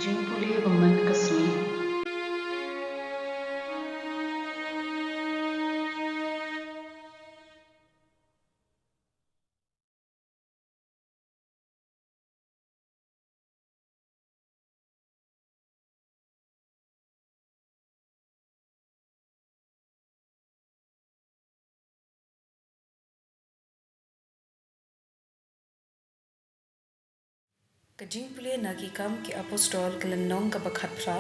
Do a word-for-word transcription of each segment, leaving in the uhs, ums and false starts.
Jingpule ba man ka sngi. Ka jingpule na Ki Kam Ki Apostol, ka lynnong kaba khatphra,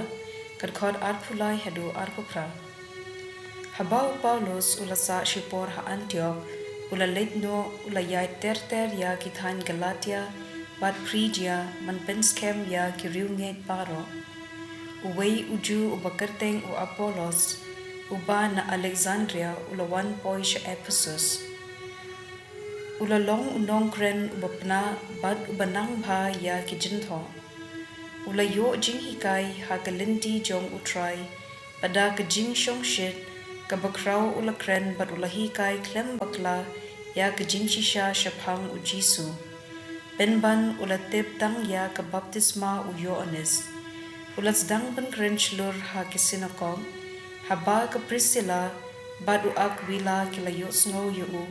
ka dkhot arphew lai haduh arphew phra. Haba u Paulus u la sah shipor ha Antiok, u la leit noh, u la ïaid ter ter ïa ki thaiñ Galatia bad Phrigia ban pynskhem ïa ki riewngeit baroh. Uwei u Jiw uba kyrteng u Apolos, uba na Alexandria, u la wan poi sha Ephesus. U la long u nongkren uba pna bad uba nang bha ïa ki jingthoh. U la ïoh jinghikai ha ka lynti jong U Trai, bad da ka jingshongshit kaba khraw u la kren bad u la hikai khlem bakla ïa ka jingshisha shaphang U Jisu. Pynban u la tip tang ïa ka baptisma u Ïoannis. U la sdang ban kren shlur ha ki sinagog. Haba ka Prisila bad u Akwila ki la ïohsngew ïa u,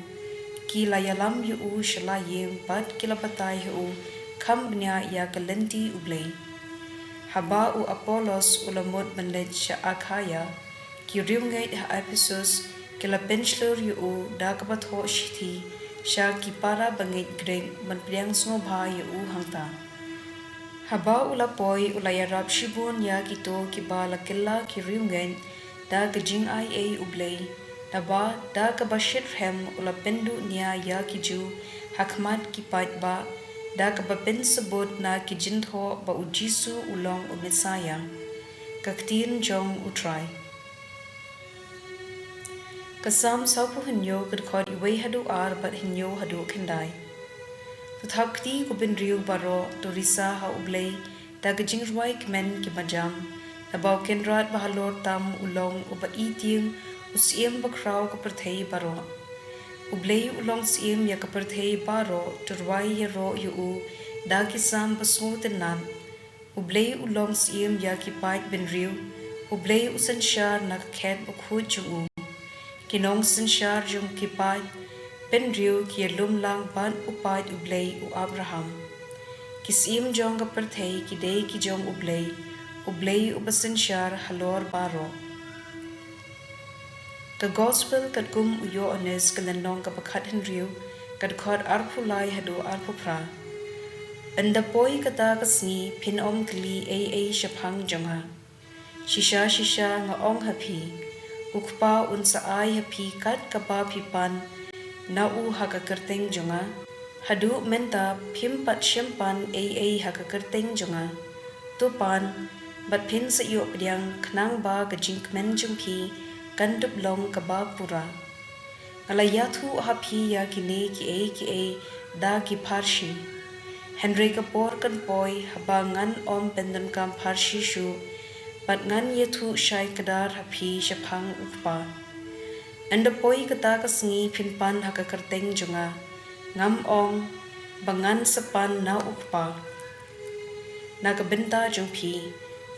ki la ïalam ïa u sha la ïing bad ki la batai ha u kham bniah ïa ka lynti U Blei. Haba u Apolos u la mut ban leit sha Akhaia, ki riewngeit ha Ephesus ki la pynshlur ïa u da kaba thoh shithi sha ki para bangeit Grik ban pdiang sngewbha ïa u hangta. Haba u la poi, u la ïarap shibun ïa kito kiba la kylla ki riewngeit da ka jingaiei U Blei, naba da kaba shitrhem u la pynduh nia ïa ki Jiw ha khmat ki paidbah, da kaba pynsabut na ki jingthoh ba U Jisu u long u Messaïah. Ka ktien jong U Trai. Ka Salm sawphew hynñiew, ka dkhot uwei haduh ar bad hynñiew haduh khyndai. To thap kti ko bynriew baroh, to risa ha U Blei da ka jingrwai kmen kiba jam. Naba U Kynrad Bahalor tam u long uba i tieng, u Syiem bakhraw ka pyrthei baroh. U Blei u long Syiem ïa ka pyrthei baroh, to rwai ïaroh ïa u da ki salm ba sngewtynnat. U Blei u long Syiem ïa ki paid bynriew. U Blei u synshar na ka khet bakhuid jong u. Ki nongsynshar jong ki paid bynriew ki ïalum lang bad u paid U Blei u Abraham. Ki syiem jong ka pyrthei ki dei ki jong U Blei, U Blei uba synshar halor baroh. Ka Gospel katkum u Ïoannis, ka lynnong kaba khathynriew, ka dkhot arphew lai haduh arphew phra. Ynda poi kata ka sngi phin ym kylli ei ei shaphang jong nga. Shisha shisha nga ong ha phi, U Kpa un sa ai ha phi kat kaba phi pan na u ha ka kyrteng jong nga. Haduh mynta phim pat shym pan ei ei ha ka kyrteng jong nga. To pan, bad phin sa ïoh pdiang, khnang ba ka jingkmen jong phi kan dup long kaba pura. Nga la ïathuh ha phi ïa kine kiei kiei da ki pharshi. Hynrei ka por kan poi haba ngan ym pyndonkam pharshi shuh, bad ngan ïathuh shai kdar ha phi shaphang U Kpa. Ynda poi kata ka sngi phin pan ha ka kyrteng jong nga. Ngam ong ba ngan sa pan na U Kpa na ka bynta jong phi,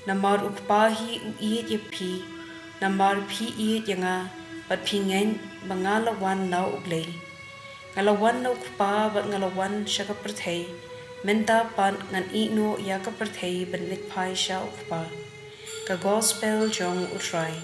namar U Kpa hi u ïeit ïa phi, namar phi ïeit ïa nga, bad phi ngeit ba nga la wan na U Blei. Nga la wan na U Kpa bad nga la wan sha ka pyrthei. Mynta pat ngan ïehnoh ïa ka pyrthei ban leit phai sha U Kpa. Ka Gospel jong U Trai.